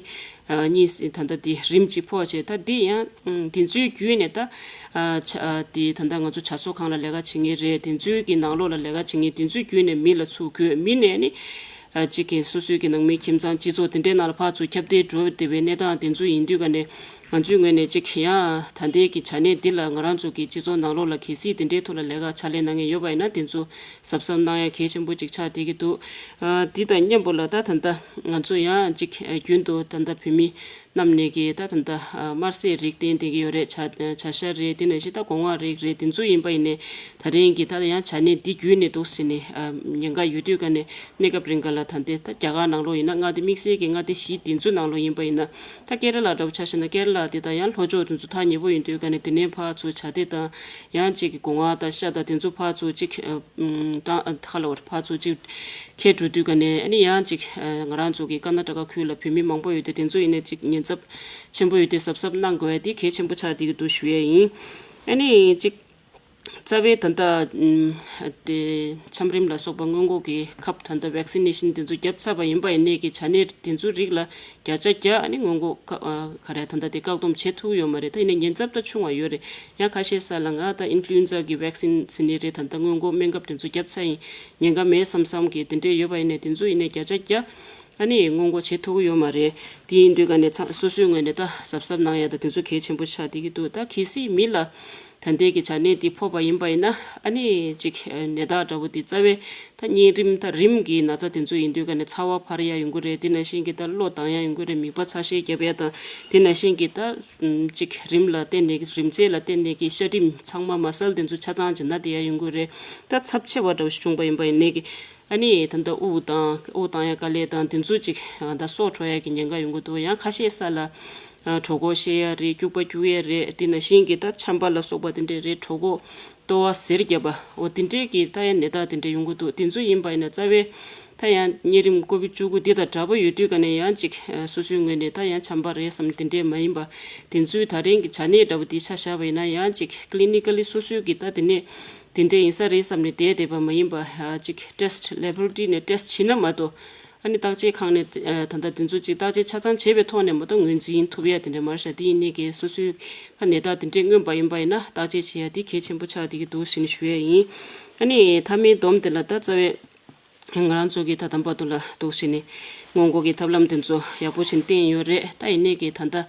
ཨ་གཉིས་ད་ད་དེ་རིམས་གཅིག་ཕོག་བྱས། ད་དེ་ཡང་ཨ་དེ་ཚོའི་བརྒྱུད་ནས་ད་ཨ་བྱ་ཨ་དེ་ད་ད་ང་ཚོ་བྱ་གསོ་ཁང་ལ་ལས་ཀ་བྱེད་མཁན་རེད། དེ་ཚོའི་གི་ནང་ལོགས་ལ་ལས་ཀ་བྱེད་མཁན་དེ་ཚོའི་བརྒྱུད་ནས་མི་ལ་ཚུར་འགོས། མི་ནས་ཨ་ནི་ཨ་གཅིག་གི་སོ་སོའི་གི་ནང་མི་ཁྱིམ་ཚང་སྤྱི་ཚོགས་དེ་འདྲའི་ནང་ལ་ཕར་ཚུར་ཁྱབ་གདལ་འགྲོ་བསྡད་པའི་གནས་སྟངས་དེ་ཚོ་ཡིན་དུས་ག་ནས་ང་ཚོའི་ངོས་ནས་གཅིག་ཡང་ད་ལྟའི་གི་བྱ་ནད་འདི་ལ་ང་རང་ཚོ་གི་སྤྱི་ཚོགས་ནང་ལོགས་ལ་གལ་སྲིད་དེ་འདྲའི་ཐོག་ལ་ལས་ཀ་ཕྱག་ལས་གནང་མཁན་ཡོད་པ་ཡིན་ན་དེ་ཚོ་གཟབ་གཟབ་གནང་ཡ་གལ་ཆེན་པོ་གཅིག་ཆགས་བསྡད་ཀྱི་འདུག་ཨ་འདི་དང་མཉམ་པོ་ལ་ད་ད་ལྟ་ང་ཚོ་ཡང་གཅིག་རྒྱུན་དུ་ད་ལྟ་བོད་མི་རྣམས་ནས་ཀྱི་ད་ད་ལྟ་དམར་ཟས་རིགས་བསྟེན་བསྡད་ཀྱི་ཡོད་རེད། བྱ་བྱ་ཤ་རེད། དེ་ནང་བཞིན་ད་སྒོ་ང་རིགས་རེད། དེ་ཚོ་ཡིན་པ་ཡིན་ནའི་ད་རིང་གི་ད་ཡང་བྱ་ནད་འདི་བརྒྱུད་ནས་འདུག་ཟེར་ནས་ཉེན་ཁ་ཡོད་དུས་ག་ནས་གནས་སྐབས་རིང་ག་ལ་ད་ལྟའི་ད་རྒྱ་གར་ནང་ལོགས་ཡིན་ན་མངའ་སྡེ་དམིགས་བསལ་གྱི་མངའ་སྡེ་བཞི་དེ་ཚོའི་ནང་ལོགས་ཡིན་པ་ཡིན་ན་ད་ཀེ་ར་ལ་འདྲ་བོ་ཆ་བཞག་ན་ཀེ་ར་ལ་ དེ་དང་ཡང་ལྷོ་ཕྱོགས་དེ་ཚོ་ཐག་ཉེ་པོ་ཡིན་དུས་ག་ནས་དེ་ནས་ཕར་ཚུར་བྱ་དེ་དང་ཡང་གཅིག་གི་སྒོ་ང་དང་ཤ་དང་དེ་ཚོ་ཕར་ཚུར་གཅིག་ཨ་ཨམ་དང་ཁ་ལ་བར་ཕར་ཚུར་གཅིག་ཁྱེར་འགྲོ་དུས་ག་ནས་ཨ་ནི་ཡང་གཅིག་ཨ་ང་རང་ཚོ་གི་ཀར་ན་ཊ་ཀ་ཁུལ་ལ་བོད་མི་མང་པོ་ཡོད་དེ་དེ་ཚོ་ཡིན་ནས་གཅིག་ཉེན་ཚབས་ཆེན་པོ་ཡོད་དེ་གཟབ་གཟབ་གནང་དགོས་ཡ་དེ་གལ་ཆེན་པོ་ཆགས་བསྡད་ཀྱི་འདུག་ཞུ་ཡ་ཡིན། ཨ་ནི་གཅིག་རྩ་བའི་ད་ལྟ་ཨམ་དེ་ཆམ་རིམས་ལ་སོགས་པ་སྔོན་འགོག་གི་ཁབ་ད་ལྟ་ཝེག་སི་ནེ་ཤིན་དེ་ཚོ་བརྒྱབ་ཚར་བ་ཡིན་པ་ཡིན་ནའི་གི་བྱ་ནད་དེ་ཚོའི་རིགས་ལ་བརྒྱ་ཆ་བརྒྱ་ཨ་ནི་སྔོན་འགོག་ཁ་ཨ་ག་རེ་ད་ལྟ་དེ་བཀག་སྡོམ་བྱེད་ཐུབ་ཡོད་མ་རེད། ད་ཡིན་ནའི་ཉེན་ཚབས་ད་ཆུང་བ་ཡོད་རེད། ཡང་ཁ་ཤས་ས་ལ་ང་ད་ཨིན་ཕུ་ལུ་ཨེན་ཛ་གི་ཝེག་སིན་ཟེར་ནི་རེད། ད་ལྟ་སྔོན་འགོག་སྨན་ཁབ་དེ་ཚོ་བརྒྱབ་ཚར་ཡིན། ཉེན་ཁ་མེད་བསམ་བསམ་གི་དེ་འདྲས་ཡོད་པ་ཡིན་ནའི་དེ་ཚོ་ཡིན་ནའི་བརྒྱ་ཆ་བརྒྱ་ཨ་ནི་སྔོན་འགོག་བྱེད་ཐུབ་ཀྱི་ཡོད་མ་རེད། དེ་ཡིན་དུས་ག་ནས་ཚང་སོ་སོའི་ངོས་ནས་ད་གཟབ་གཟབ་གནང་ཡ་ད་དེ་ཚོ་གལ་ཆེན་པོ་ཆགས་བསྡད་ཀྱི་འདུག་ད་གལ་སྲིད་མི་ལ་ད་ལྟའི་གི་བྱ་ནད་འདི་ཕོག་པ་ཡིན་པ་ཡིན་ན་ཨ་ནི་ཅིག་ནད་རྟགས་འདྲ་བོ་འདི་རྩ་བའི་ད་གཉན་རིམས་ད་རིམས་ཀྱི་ན་ཚ་དེ་ཚོ་ཡིན་དུས་ག་ནས་ཚ་བ་འཕར་ཡ་ཡོང་གི་རེད། དེ་ནང་བཞིན་གྱི་ད་གློ་ལྡང་ཡ་ཡོང་གི་རེད། མིད་པ་ཚ་ཤས་རྒྱབ་ཡ་དང་དེ་ནང་བཞིན་གྱི་ད་ཅིག་རིམས་ལ་བརྟེན་ནས་རིམས་ཚད་ལ་བརྟེན་ནས་གི་ཤ་གྲིམ་ཚང་མ་མ་སལ་དེ་ཚོ་ཆ་ཚང་ཅིག་ན་བསྡད་ཡ་ཡོང་གི་རེད། ད་ཚབས་ཆེ་བ་འདྲ་བོ་ཞིག་བྱུང་པ་ཡིན་པ་ཡིན་ནའི་གི་ཨ་ནི་ད་ལྟ་དབུགས་དང་དབུགས་བཏང་ཡ་དཀའ་ལས་དང་དེ་ཚོ་ཅིག་ད་སྲོག་འཕྲོག་ཡ་གི་ཉེན་ཁ་ཡོང་གི་འདུག་ཡང་ཁ་ཤས་ས་ལ་གྲོད་ཁོག་བཤལ་ཡ་རེད། སྐྱུག་པ་སྐྱུག་ཡ་རེད། དེ་ནང་བཞིན་གྱི་ད་ཆམ་པ་ལ་སོགས་པ་དེ་འདྲས་རེད། གྲོད་ཁོག་ལྟོ་བ་གཟེར་རྒྱབ་པ་འོ་དེ་འདྲས་ཀྱི་ད་ཡང་ནད་རྟགས་དེ་འདྲས་ཡོང་གི་འདུག་དེ་ཚོ་ཡིན་པ་ཡིན་ན་རྩ་བའི་ད་ཡང་གཉན་རིམས་ཀོ་བིད་བཅུ་དགུ་འདི་དང་འདྲ་པོ་ཡོད་དུས་ག་ནས་ཡང་ཅིག་སོ་སོའི་ངོས་ནས་ད་ཡང་ཆམ་པ་རེད་བསམ་དེ་འདྲས་མ་ཡིན་པ་དེ་ཚོའི་ད་རིང་གི་བྱ་ནད་འདྲ་པོ་དེ་ཆ་བཞག་པ་ཡིན་ན་ཡང་ཅིག་ཀི་ལི་ནི་ཀ་ལི་སོ་སོའི་གི་ད་དེ་ནས་དེ་འདྲས་ཡིན་ས་རེད་བསམ་ནས་བསྡད་བསྡད་པ་མ་ཡིན་པ་ཅིག་ཊེ་སི་ཊི་ལེ་བྷོ་རེ་ཊོ་རི་ནས་ཊེ་སི་ཊི་བྱེད་ན་མ་གཏོགས་ཨ་ནི་བརྟག་དཔྱད་ཁང་ནས་ད་ལྟ་དེ་ཚོ་ཅིག་བརྟག་དཔྱད་ཆ་ཚང་བྱས་པའི་ཐོག་ནས་མ་གཏོགས་ངོས་འཛིན་ཐུབ་ཡ་དེ་འདྲས་མ་རེད་ཤག་དེ་ཡིན་ནའི་གི་སོ་སོའི་ད་ནད་རྟགས་དེ་འདྲས་མངོན་པ་ཡིན་པ་ཡིན་ན་བརྟག་དཔྱད་བྱེད་ཡ་དེ་གལ་ཆེན་པོ་ཆགས་བསྡད་ཀྱི་འདུག་ཟེར་ནས་ཞུ་ཡ་ཡིན། ཨ་ནི་མཐའ་མའི་སྡོམ་དེ་ལ་ད་རྩ་བའི་ང་རང་ཚོ་གིས་ད་དམ་པ་དུ་ལ་འདུག་བྱས་ནས་སྔོན་འགོག་གི་ཐབས་ལམ་དེ་ཚོ་ཡག་པོ་བྱས་ནས་བསྟེན་ཡོད་རེད། ད་ཡིན་ནའི་གི་ད་ལྟ་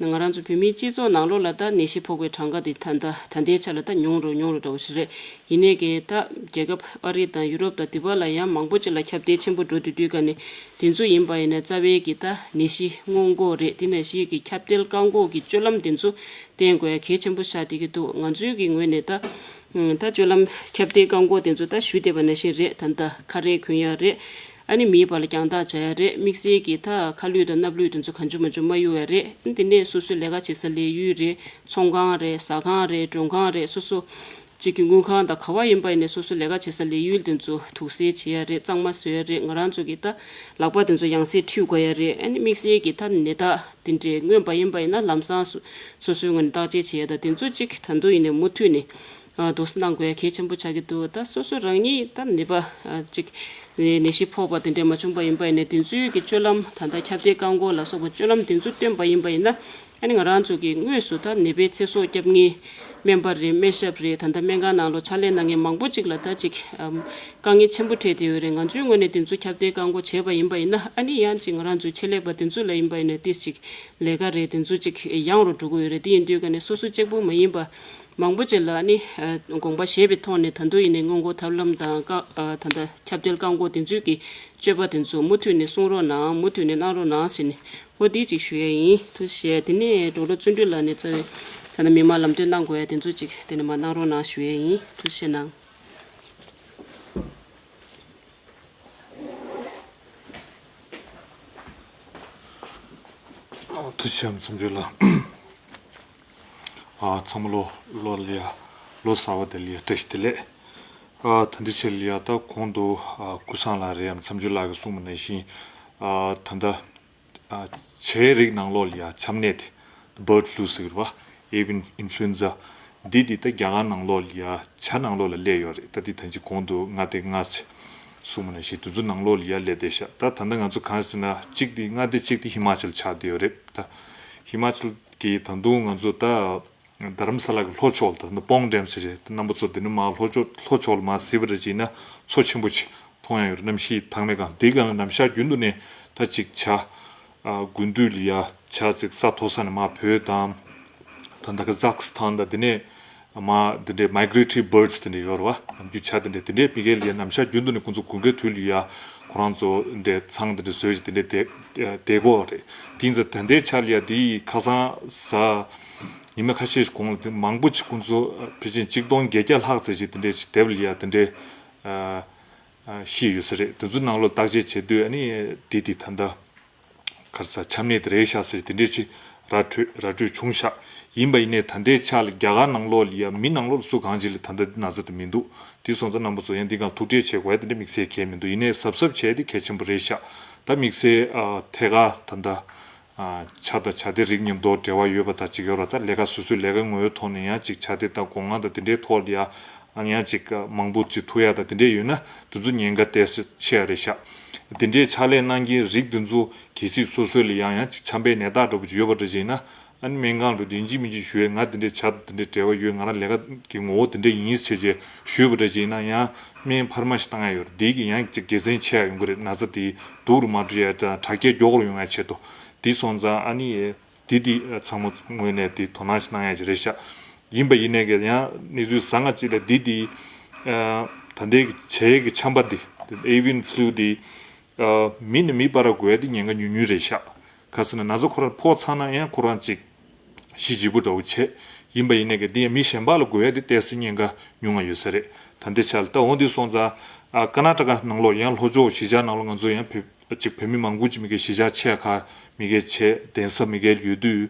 ང་རང་ཚོ་བོད་མིའི་སྤྱི་ཚོགས་ནང་ལོགས་ལ་ད་ནད་གཞི་ཕོག་པའི་གྲངས་ཀ་དེ་ད་ལྟ་ད་ལྟའི་ཆ་ལ་ད་ཉུང་རུ་ཉུང་རུ་འགྲོ་བ་ཞིག་རེད། ཡིན་ནའི་གི་ད་རྒྱལ་ཁབ་ཨ་རི་དང་ཡུ་རོབ་དང་དེ་བ་ལ་ཡང་མང་པོ་ཅིག་ལ་ཁྱབ་གདལ་ཆེན་པོ་འགྲོ་དུས་དུས་ག་ནས་དེ་ཚོ་ཡིན་པ་ཡིན་ན་རྩ་བའི་གི་ད་ནད་གཞི་སྔོན་འགོག་རེད། དེ་ནད་གཞི་གི་ཁྱབ་གདལ་བཀག་འགོག་གི་སྤྱོད་ལམ་དེ་ཚོ་བསྟེན་དགོས་ཡ་གལ་ཆེན་པོ་ཆགས་བསྡད་ཀྱི་འདུག་ང་ཚོའི་གི་ངོས་ནས་ད་ད་སྤྱོད་ལམ་ཁྱབ་གདལ་བཀག་འགོག་དེ་ཚོ་ད་ཞུས་བསྡད་པ་ནང་བཞིན་རེད། ད་ད་ཁ་རས་གོན་ཡ་རེད། ཨ་ནི་མིའི་བར་ལ་རྒྱང་ཐག་བྱ་ཡ་རེད། དམིགས་བསལ་གྱི་ད་ཁ་ལུད་དང་སྣབས་ལུད་དེ་ཚོ་གང་བྱུང་མང་བྱུང་མ་གཡུག་ཡ་རེད། ཨ་ནི་དེ་ནས་སོ་སོའི་ལས་ཀ་བྱེད་ས་ལས་ཡུལ་རེད། ཚོང་ཁང་རེད། ཟ་ཁང་རེད། མགྲོན་ཁང་རེད། སོ་སོ་གཅིག་གི་དངུལ་ཁང་དང་ག་བ་ཡིན་པ་ཡིན་ནའི་སོ་སོའི་ལས་ཀ་བྱེད་ས་ལས་ཡུལ་དེ་ཚོ་དུག་སེལ་བྱེད་ཡ་རེད། གཙང་མ་བཟོ་ཡ་རེད། ང་རང་ཚོ་གི་ད་ལག་པ་དེ་ཚོ་ཡང་སེ་འཁྲུད་དགོས་ཡ་རེད། ཨ་ནི་དམིགས་བསལ་གྱི་ད་ནད་རྟགས་དེ་འདྲས་མངོན་པ་ཡིན་པ་ཡིན་ན་ལམ་སང་སོ་སོ་སོའི་ངོས་ནས་བརྟག་དཔྱད་བྱེད་ཡ་ད་དེ་ཚོ་གཅིག་ད་དུང་ཡིན་ནའི་མུ་མཐུད་ནས་ཨ་འདུག་སེ་གནང་དགོས་ཡ་གལ་ཆེན་པོ་ཆགས་ཀྱི་འདུག་ད་སོ་སོ་རང་ཉིད་ད་ནད་པ་ཨ་གཅིག་ནད་གཞི་ཕོག་པ་དེ་འདྲས་མ་བྱུང་པ་ཡིན་པ་ཡིན་ནའི་དེ་ཚོའི་གི་སྤྱོད་ལམ་ད་ལྟ་ཁྱབ་གདལ་བཀག་འགོག་ལ་སོགས་པ་སྤྱོད་ལམ་དེ་ཚོ་བསྟེན་པ་ཡིན་པ་ཡིན་ན། ཨ་ནི་ང་རང་ཚོ་གིས་དངོས་སུ་ད་ནད་པའི་ཚེ་སྲོག་སྐྱབས་མཁན་སྨན་པ་རེད། སྨན་ཞབས་རེད། ད་ལྟ་སྨན་ཁང་ནང་ལོགས་ཕྱག་ལས་གནང་མཁན་མང་པོ་ཅིག་ལ་ད་ཅིག་ཨམ་དཀའ་ངལ་ཆེན་པོ་འཕྲད་བསྡད་ཡོད་རེད། ང་ཚོའི་ངོས་ནས་དེ་ཚོ་ཁྱབ་གདལ་བཀག་འགོག་བྱས་པ་ཡིན་པ་ཡིན་ན་ཨ་ནི་ཡང་ཅིག་ང་རང་ཚོའི་ཆེད་ལས་པ་དེ་ཚོ་ལ་ཡིན་པ་ཡིན་ན་ཏིས་ཅིག་ལས་ཀ་རེད། དེ་ཚོ་ཅིག་ཡང་རུ་འགྲོ་གི་ཡོད་རེད། དེ་ཡིན་དུས་ག་ནས་སོ་སོ་གཅིག་པུ་མ་ཡིན་པ་མང་པོ་ཅིག་ལ་ཨ་ནི་ཨ་དགོངས་པ་བཞེས་པའི་ཐོག་ནས་ད་དུང་ཡིན་ནའི་སྔོན་འགོག་ཐབས་ལམ་དང་བཀག་ཨ་ད་ལྟ་ཁྱབ་གདལ་བཀག་འགོག་དེ་ཚོའི་གི་སྤྱོད་པ་དེ་ཚོ་མུ་མཐུད་ནས་སྲུང་རོགས་གནང་། མུ་མཐུད་ནས་གནང་རོགས་གནང་ཟེར་ནས། འོ་དེ་གཅིག་ཞུ་ཡ་ཡིན། ཐུགས་རྗེ་ཆེ། དེ་ནས་ཌོག་ཊར་བརྩོན་འགྲུས་ལགས་ནས་རྩ་བའི་ད་ནི་མི་མང་ལམ་སྟོན་གནང་དགོས་ཡ་དེ་ཚོ་གཅིག་དེ་ནས་མ་གནང་རོགས་གནང་ཞུ་ཡ་ཡིན། ཐུགས་རྗེ་ཆེ་གནང་། ཐུགས་རྗེ་ཆེ་མཚམས་སྦྱོར་ལགས། ཨ་ཚང་མ་ལོ་ལོ་ལ་ཡ་ལོ་གསར་བ་དེ་ལ་ཡ་བཀྲ་ཤིས་བདེ་ལེགས། ཨ་ད་འདི་ཆེད་ལ་ཡ་ད་གོང་དུ་ཨ་ཀུན་བཟང་ལགས་རེད་ཡ་མཚམས་སྦྱོར་ལགས་ཀྱིས་གསུངས་པ་ནང་བཞིན་ཨ་ད་ལྟ། ཨ་བྱའི་རིགས་ནང་ལོགས་ལ་ཡ་ཆམ་ནད་དེ་Bird flu ཟེར་གི་རེད་བ། Avian influenza འདི་དེ་ད་རྒྱ་གར་ནང་ལོགས་ལ་ཡ་བྱ་ནང་ལོགས་ལ་སླེབས་ཡོད་རེད། ད་འདི་ད་ཅི་གོང་དུ་ང་དེ་སྔ་ཚེ་གསུངས་པ་ནང་བཞིན་དེ་ཚོ་ནང་ལོགས་ལ་ཡ་སླེབས་བསྡད་ཤག་ད་ད་ལྟ་ང་ཚོ་གང་ཟེར་ན་གཅིག་དེ་མངའ་སྡེ་གཅིག་དེ་ཧི་མ་ཅལ་ཆགས་བསྡད་ཡོད་རེད། ད་ཧི་མ་ཅལ་གི་ད་དུང་ང་ཚོ་ད་རྡ་རམ་ས་ལ་གི་ལྷོ་ཕྱོགས་ལ་ད་ད་པོང་ཌེམ་ཟེར་རེད། ད་རྣམ་པ་ཚོ་དེ་ནི་མ་ལྷོ་ཕྱོགས་ལྷོ་ཕྱོགས་ལ་མ་གཟིགས་པ་རེད་ཅེ་ན་མཚོ་ཆེན་པོ་ཆེ་མཐོང་ཡ་ཡོད་རེད། གནམ་གཤིས་དྭངས་མའི་སྒང་དེའི་སྒང་ལ་ནམ་ཞག་རྒྱུན་དུ་ནས་ད་ཅིག་བྱ་ཨ་དགུན་དུས་ལ་ཡ་བྱ་ཅིག་ས་མཐོ་ས་ནས་མར་བུད་དང་། ད་ད་ག་ཛག་སི་ཐན་དང་དེ་ནས་མར་དེ་འདྲའི་migratory birds དེ་འདྲ་ཡོད་རེད་བ། ནམ་རྒྱུན་བྱ་དེ་འདྲ་དེ་འདྲའི་ཕ་གིར་ལ་ཡ་ནམ་ཞག་རྒྱུན་དུ་ནས་ཁོང་ཚོ་དགུན་ཁའི་དུས་ལ་ཡ་ཁོ་རང་ཚོ་འདྲའི་ཚང་དེ་འདྲ་བཟོས་ཅིག་དེ་འདྲའི་བསྡད་བསྡད་ཀྱི་ཡོད་རེད། དེ་ཡིན་ཙང་ད་ལྟའི་ཆར་ལ་ཡ་དེ་ཡི་ཁ་སང་གཟའ་ཉི་མ་ཁ་ཤས་ཤིག་གོང་ལ་དེ་མང་པོ་ཅིག་ཁོང་ཚོ་ཕལ་ཆེར་གཅིག་སྟོང་བརྒྱད་བརྒྱ་ལྷག་ཙམ་ཅིག་དེ་འདྲའི་ཅིག་དེབ་ལ་ཡ་དེ་འདྲའི་ཨ། ཤི་ཡོད་ས་རེད། དེ་ཚོའི་ནང་ལོགས་བརྟག་དཔྱད་བྱེད་དུས་ཨ་ནི་དེ་དེ་ད་ལྟ་ག་རེ་ཟ་ཆམ་ནད་དེ་རེད་ཤག་ཟེར་དེ་འདྲས་ཅིག་ ར་སྤྲོད་ར་སྤྲོད་བྱུང་ཤག་ཡིན་པ་ཡིན་ནའི་ད་ལྟའི་ཆ་ལ་རྒྱ་གར་ནང་ལོགས་ལ་ཡ་མི་ནང་ལོགས་ལ་སུ་གང་ཅིག་ལ་ད་ལྟ་འདི་ན་ཚ་དེ་མི་འདུག་དེ་སོང་ཙང་རྣམ་པ་ཚོ་ཡང་འདི་སྒང་ཐུགས་ཁྲལ་བྱེད་དགོས་ཡ་དེ་འདྲ་དམིགས་བསལ་གང་མི་འདུག་ཡིན་ནའི་གཟབ་གཟབ་བྱས་ཏེ་གལ་ཆེན་པོ་རེད་ཤག་ད་དམིགས་བསལ་ཨ་ཐད་ཀར་ད་ལྟ་ཨ་ཆ་དང་ཆ་དེ་རིགས་མཉམ་དུ་འབྲེལ་བ་ཡོད་པ་དང་ཅིག་ཡོད་ར། ད་ལས་ཀ་སོ་སོའི་ལས་ཀ་ངོ་བོའི་ཐོག་ནས་ཡང་ཅིག་ཆ་དེ་དང་སྒོ་ང་དང་དེ་འདྲའི་ཐོག་ལ་ཡ་ཨ་ཡང་ཅིག་མང་པོ་ཅིག་ཐུག་ཡ་དང་དེ་འདྲའི་ཡོད་ན་དེ་ཚོ་ཉེན་ཁ་ཏོག་ཙམ་ཆེ་ཡ་རེད་ཤག་དེ་འདྲའི་ཕྱག་ལས་གནང་མཁན་རིགས་དེ་ཚོ་གལ་སྲིད་སོ་སོ་ལ་ཡང་ཡང་ཅིག་ཆམ་པའི་ནད་རྟགས་འདྲ་པོ་ཅིག་ཡོད་པ་འདྲ་ཅིག་ཡིན་ན། ཨ་ནི་སྨན་ཁང་དུ་ཡིན་གཅིག་མིན་གཅིག་ཞུ་ཡས། ང་དེ་འདྲའི་ཆ་དེ་འདྲའི་འབྲེལ་བ་ཡོད། ང་རང་ལས་ཀ་གི་ངོ་བོ་དེ་འདྲ་ཡིན་ཟེར་བྱས་ཞུས་པ་འདྲ་ཅིག་ཡིན་ན་ཡང་སྨན་འཕར་མ་ཞིག་བཏང་ཡ་ཡོད་རེད། དེ་གི་ཡང་ཅིག་དགེ་མཚན་ཆེ་ཡ་ཡོང་གི་རེད། ན་ཚ་དེ་སྡུག་རུ་མ་འགྲོ་ཡ་དང་དྲག་སྐྱེད་མགྱོགས་རུ་ཡོང་ཡ་ཆེད་དུ། དེ་སོང་ཙང་ཨ་ནི་དེ་དེ་ཚང་མ་ངོས་ནས་དེ་དོ་སྣང་ཞིག་གནང་ཡ་ཅིག་རེད་ཤག་ཡིན་པ་ཡིན་ནའི་གི་ཡང་གནས་ཚུལ་བཟང་ང་ཅིག་ལ་དེ་དེ་ད་ལྟའི་གི་བྱེད་ཡས་ཀྱི་ཆམ་པ་དེ་ཨེ་ཝི་ཡན་ཕུ་ལུ་དེ་མི་ནས་མི་སྤར་དགོས་ཡ་དེ་ཉེན་ཁ་ཉུང་ཉུང་རེད་ཤག་ག་ཟེར་ན་ན་ཚ་ཁོ་རང་ཕོག་ཚར་ན་ཡང་ཁོ་རང་ཅིག་ཤི་ལྗིད་པོ་འདྲ་བོ་བྱེད། ཡིན་པ་ཡིན་ནའི་གི་འདི་ཡང་མི་གཞན་པ་ལ་འགོས་ཡ་དེ་ཏོག་ཙམ་ཉེན་ཁ་ཉུང་ང་ཡོད་ས་རེད། ད་འདི་ཆ་ལ་ད་འོང་དུས་སོང་ཙང་ཨ་ཀར་ན་ཊ་ཀ་ནང་ལོགས་ཡང་ལྷོ་ཕྱོགས་གཞིས་ཆགས་ནང་ལོགས་ང་ཚོ་ཡང་བོད་ཅིག་བོད་མི་མང་པོ་ཅིག་མི་སྒེར་གཞིས་ཆགས་ཆེ་ཁག་མི་སྒེར་བྱས་གདན་ས་མི་སྒེར་ཡོད་དུས་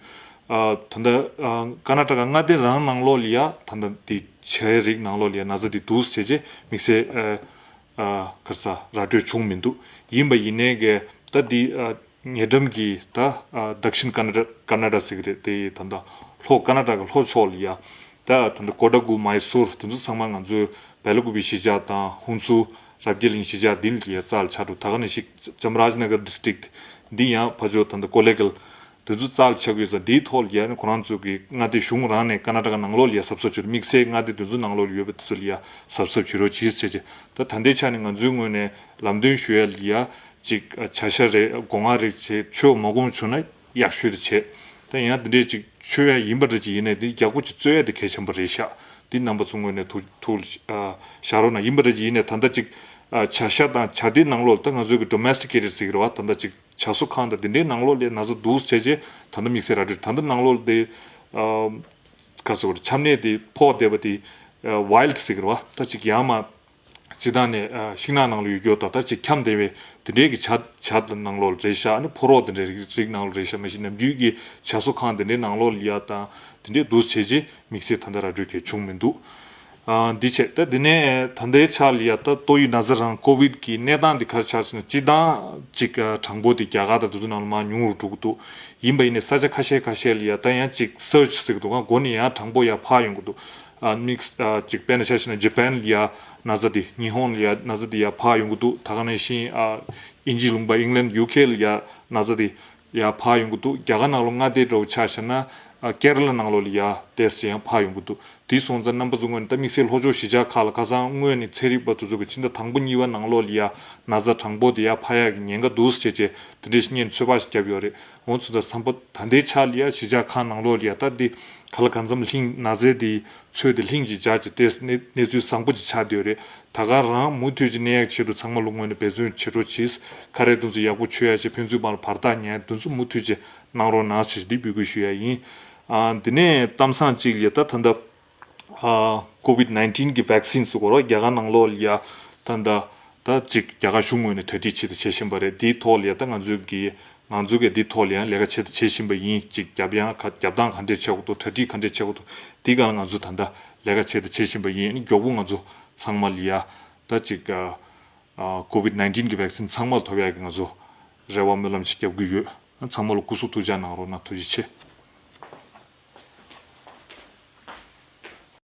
ཨ་ད་ལྟ་ཨ་ཀར་ན་ཊ་ཀ་མངའ་སྡེ་རང་ནང་ལོགས་ལ་ཡ་ད་ལྟ་འདི་བྱེད་རིགས་ནང་ལོགས་ལ་ཡ་ན་ཚ་འདི་འདུག་ཟེར་བྱས་དམིགས་བསལ་ཨ། ཨ་ག་རེ་ཟ་ར་སྤྲོད་བྱུང་མི་འདུག་ཡིན་པ་ཡིན་ནའི་གི་ད་འདི་ཨ་ཉེ་འགྲམ་གྱི་ད་ཨ་དཀཤིན་ཀར་ན་ཊ་ཀར་ན་ཊ་ཀ་ཟེར་གི་རེད། དེ་ད་ལྟ་ལྷོ་ཀར་ན་ཊ་ཀ་ལྷོ་ཕྱོགས་ལ་ཡ་ད་ད་ལྟ་ཀོ་ཌ་གུ་མའི་སུར་དེ་ཚོ་ཚང་མ་ང་ཚོའི་སྦེ་ལ་ཀུ་པི་གཞིས་ཆགས་དང་ཧུན་སུར་རབ་རྒྱས་གླིང་གཞིས་ཆགས་འདི་ལ་ཡ་རྩ་ལ་ཆགས་འགྲོ། ད་ག་ནང་བཞིན་ཅམ་རཱཇ་ན་གར་ཌི་སི་ཊིག་འདི་ཡང་ཕར་ཕྱོགས་ད་ལྟ་ཀོ་ལེ་གལ་དེ་ཚོ་རྩ་ལ་ཆགས་ཀྱི་ཡོད་ཙང་འདིའི་ཐོག་ལ་ཡ་ནི་ཁོ་རང་ཚོ་གི་མངའ་སྡེ་གཞུང་རང་ནས་ཀར་ན་ཊ་ཀ་ནང་ལོགས་ལ་ཡ་གཟབ་གཟབ་བྱེད་རོགས། དམིགས་བསལ་མངའ་སྡེ་དེ་ཚོ་ནང་ལོགས་ལ་ཡོད་པ་དེ་ཚོ་ལ་ཡ་གཟབ་གཟབ་བྱེད་རོགས་གྱིས་བྱས་རྗེས་ད་ད་ལྟའི་ཆ་ནས་ང་ཚོའི་ངོས་ནས་ལམ་སྟོན་ཞུ་ཡ་ལ་ཡ་ཅིག་བྱ་ཤ་རེད་སྒོ་ང་རེད་བྱས་མཆོད་མ་དགོངས་བྱུང་ན་ཡག་ཤོས་དེ་བྱས། ད་ཡང་དེ་འདྲས་ཅིག་མཆོད་ཡ་ཡིན་པ་འདྲ་ཅིག་ཡིན་ནའི་དེ་ཡག་པོ་ཅིག་བཙོས་ཡ་དེ་གལ་ཆེན་པོ་རེད་ཤག་འདི་རྣམ་པ་ཚོ་ངོས་ནས་ཐུགས་ཐུགས་བཞག་རོགས་གནང་། ཡིན་པ་འདྲ་ཅིག་ཡིན་ནའི་ད་ལྟ་ཅིག་བྱ་ཤ་དང་བྱ་དེ་ནང་ལོགས་ད་ང་ཚོའི་གི་ཌོ་མེ་སི་ཊི་ཀེ་ཊེཌ་ཟེར་གི་རེད་བ། ད་ལྟ་ཅིག་བྱ་གསོ་ཁང་དང་དེ་འདྲའི་ནང་ལོགས་ལ་ན་ཚ་འདུག་བྱས་རྗེས་ད་ལྟ་དམིགས་བསལ་ར་སྤྲོད་ད་ལྟ་ནང་ལོགས་དེ་ཨ་ག་ཟེར་བ་རེད། ཆམ་ནད་དེ་ཕོག་བསྡད་པ་དེ་ཝའིལ་ཌི་ཟེར་གི་རེད་བ། ད་ཅིག་ཡང་མ་སྤྱིར་བཏང་ནས་ཨ་ཤིང་ནགས་ནང་ལ་ཡོད་རྒྱུ་ད་ལྟ་ཅིག་འཁྱམས་བསྡད་པའི་དེ་འདྲའི་གི་བྱ་བྱ་དང་ནང་ལོགས་རེད་ཤག་ཨ་ནི་ཕོ་རོག་དེ་འདྲའི་རིགས་རིགས་ནང་ལོགས་རེད་ཤག་མ་གཞི་ནམ་རྒྱུན་གྱི་བྱ་གསོ་ཁང་དེ་འདྲའི་ནང་ལོགས་ལ་ཡ་དང་དེ་འདྲའི་འདུག་བྱས་རྗེས་དམིགས་བསལ་ད་ལྟ་ར་སྤྲོད་གལ་བྱུང་མི་འདུག་ཨ་འདི་བྱས་ད་འདི་ནས་ད་ལྟའི་ཆ་ལ་ཡ་ད་ཏོག་དབྱིབས་ན་ཚ་རང་ཀོ་ཝིཌ་གི་གནས་སྟངས་འདི་ག་རེ་ཆགས་ཟེར་ན་སྤྱིར་བཏང་ཅིག་ཨ་གྲངས་འབོར་དེ་རྒྱ་གར་དང་དེ་ཚོ་ནང་ལ་མར་ཉུང་རུ་འགྲོ་གི་འདུག་ཡིན་པ་ཡིན་ནའི་ས་ཆ་ཁ་ཤས་ཁ་ཤས་ལ་ཡ་ད་ཡང་ཅིག་སར་ཇི་ཟེར་གི་འདུག་ག་འགོ་ནས་ཡང་གྲངས་འབོར་ཡར་འཕར་ཡོང་གི་འདུག་ཨ་དམིགས་ཨ་ཅིག་དཔེར་ན་ཆ་བཞག་ན་ཇ་པན་ལ་ཡ་ན་ཚ་དེ་ཉི་ཧོང་ལ་ཡ་ན་ཚ་དེ་ཡར་འཕར་ཡོང་གི་འདུག་ད་ག་ནང་བཞིན་ཨ་དབྱིན་ཇི་ལུང་པ་ཨིང་ལན་ཡུ་ཁེ་ལ་ཡ་ན་ཚ་དེ་ཡར་འཕར་ཡོང་གི་འདུག་རྒྱ་གར་ནང་ལོགས་མངའ་སྡེ་འདྲ་བོ་ཆ་བཞག་ན་ཨ་ཀེ་ར་ལ་ནང་ལོགས་ལ་ཡ་ཏོག་ཙམ་ཡང་འཕར་ཡོང་གི་འདུག་དེ་སོང་ཙང་རྣམ་པ་ཚོ་ངོས་ནས་ད་དམིགས་བསལ་ལྷོ་ཕྱོགས་གཞིས་ཆགས་ཁག་ལ་ཁ་སང་སྔོན་ནས་ཚན་རིག་པ་དེ་ཚོ་གི་ཕྱི་ཟླ་དང་པོ་གཉིས་པ་ནང་ལོགས་ལ་ཡ་ན་ཚ་གྲངས་འབོར་དེ་ཡར་འཕར་ཡག་གི་ཉེན་ཁ་འདུག་ཟེར་བྱས་དེ་འདྲའི་བཤད་ཚོད་དཔག་ཞིག་བརྒྱབ་ཡོད་རེད། འོ་ཚོད་ད་བསམ་པ་ད་ལྟའི་ཆ་ལ་ཡ་གཞིས་ཆགས་ཁག་ནང་ལོགས་ལ་ཡ་ད་འདི་ག་ལ་གང་འཚམ་ལྷིང་ན་ཚའི་འདི་ཚོད་དེ་ལྷིང་ཅིག་འཇགས་ཅིག་ཏེ་གནས་གནས་ཚུལ་བཟང་པོ་ཅིག་ཆགས་བསྡད་ཡོད་རེད། ད་ག་རང་མུ་མཐུད་ཅིག་གནས་ཡག་ཆེད་དུ་ཚང་མ་ལོ་ངོས་ནས་འབད་བརྩོན་བྱེད་རོགས་གྱིས། ཁ་རས་དེ་ཚོ་ཡག་པོ་མཆོད་ཡག་བྱས་ཕན་ཚུན་བར་ལ་བར་ཐག་ཉར་དེ་ཚོ་མུ་མཐུད་ཅིག་གནང་རོགས་གནང་ཞེས་འདི་འབོད་སྐུལ་ཞུ་ཡག་ཡིན། ཨ་འདི་ནས་གཏམ་བཟང་གཅིག་ལ་ད་ད་ལྟ་ཨ་ཀོ་ཝིཌ་ནའིན་ཊིན་གི་ཝེག་སིན་ཟེར་གོ་རོ་རྒྱ་གར་ནང་ལོགས་ལ་ཡ་ད་ལྟ་ད་ཅིག་རྒྱ་གར་གཞུང་ངོས་ནས་གྲ་སྒྲིག་ཆེད་དུ་བྱེད་བཞིན་པ་རེད། དེའི་ཐོག་ལ་ཡ་ད་ང་ཚོའི་གི་ང་ཚོ་གིས་འདི་ཐོག་ལ་ཡང་ལས་ཀ་ཆེད་དུ་བྱེད་བཞིན་པ་ཡིན། ཅིག་རྒྱབ་ཡང་ག་རྒྱབ་སྟངས་ག་འདྲས་བྱེད་དགོས་འདུག་གྲ་སྒྲིག་ག་འདྲས་བྱེད་དགོས་འདུག་འདི་སྒང་ལ་ང་ཚོ་ད་ལྟ་ལས་ཀ་ཆེད་དུ་བྱེད་བཞིན་པ་ཡིན། མགྱོགས་པོ་ང་ཚོ་ཚང་མ་ལ་ཡ་ད་ཅིག་ཨ་ཨ་ཀོ་ཝིཌ་ནའིན་ཊིན་གི་ཝེག་སིན་ཚང་མ་ལ་ཐོབ་ཡག་གི་ང་ཚོ་རེ་བ་སྨོན་ལམ་ཞིག་རྒྱབ་ཀྱི་ཡོད། ཚང་མ་ལ་སྐུ་གཟུགས་ཐུགས་ཅག་གནང་རོགས་གནང་། ཐུགས་རྗེ་ཆེ།